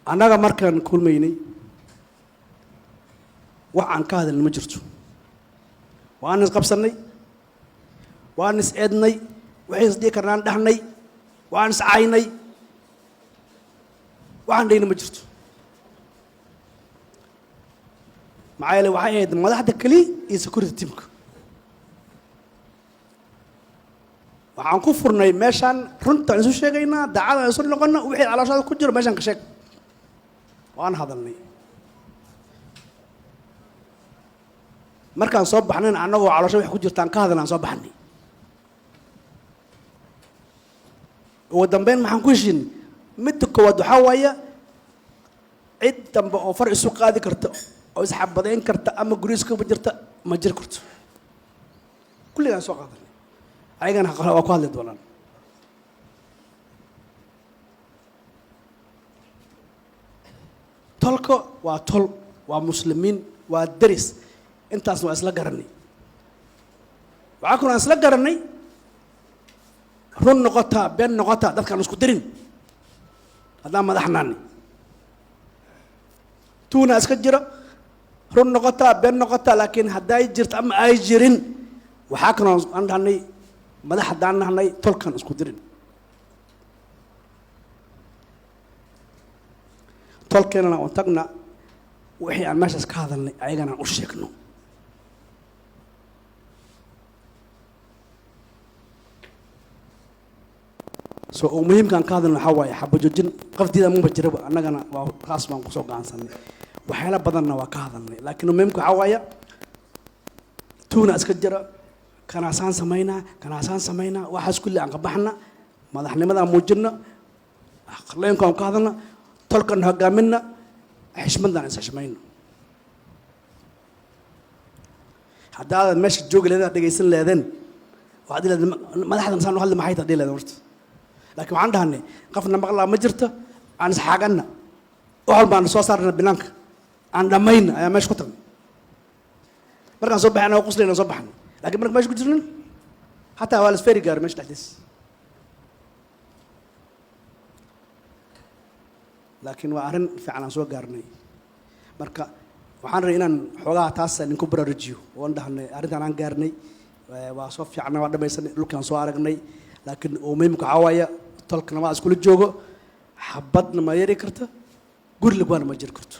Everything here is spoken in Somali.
Annaga markaan kulmaynay wax aan ka hadalin ma jirto. Waan isqabsannay, waan is eednay, waxay is dhihi karnaan dhahnay, waan is caynay, waxaan dhahayna ma jirto. Maxaa yeele waxay ahayd madaxda keliya iyo security teamka. Waxaan ku furnay meeshaan runtaan isu sheegaynaa, daacadaan isu noqono, wixii calooshaada ku jiro meeshaan ka sheeg. Waan hadalnay. Markaan soo baxnayna annagoo caloosha wax ku jirtaan ka hadalnaan soo baxnay. Ugu dambeyn maxaan ku heshiinay? Midda koowaad waxaa waaya cid dambe oo far isu qaadi karta oo isxabadayn karta ama guryo iskaba jirta ma jiri karto. Kulligaan soo qaadanay, ayagana waa ku hadli doonaan. Tolka waa tol, waa muslimiin, waa deris, intaasna waa isla garanay. Waxaa kaloo aan isla garanay, run noqotaa been noqotaa, dadkaan isku dirin haddaan madaxnaani. Tuuna iska jira, run noqotaa been noqotaa, laakiin hadday jirto ama ay jirin, waxaa kaloo aan dhahnay madax haddaan nahnay tolkaan isku dirin. Tolkeenana oon tagna, wixii aan meeshaas ka hadalnay ayagana aan u sheegno. So oo muhiimkaan ka hadalna waxaa waaye xabajoojin qafdiida maba jiraba, annagana waa taas baan kusoo go'aansanay. Waxyaala badanna waa ka hadalnay, laakiin muhiimka waxaa waaya tuuna iska jira, kanaasaan samaynaa, kanaasaan samaynaa, waxaas kulli aan ka baxna, madaxnimadaan muujina, aqleenku aan ka hadalna, tolkan hogaaminna, xishmadaan is xishmayno. Haddaadan meesha joogi leedeen aad dhegaysan leedeen, waxaad dhihi leedeen madaxdan saan u hadli maxay tahay dhihi leedeen horta. Laakiin waxaan dhahnay qafna maqlaa ma jirto, aan isxaaganna, wax walba aan soo saarna banaanka, aan dhammayna ayaa meesha ku tagnay. Markaan soo baxay anagoo qoslayna soo baxnay, laakiin marka meesha ku jirnin xataa waa la isfeeri gaaray meesha dhexdiisa. Laakiin waa arrin fiican aan soo gaarnay. Marka waxaan rabay inaan xoogaha taas ninku baraarujiyo oon dhahnay arrintaan aan gaarnay waa soo fiicnay, waa dhamaysanay, dhulkaan soo aragnay. Laakiin oo muhiimka waxaa waaya tolkana waa iskula joogo, xabadna ma yari karta, guri lagwaana ma jiri karto.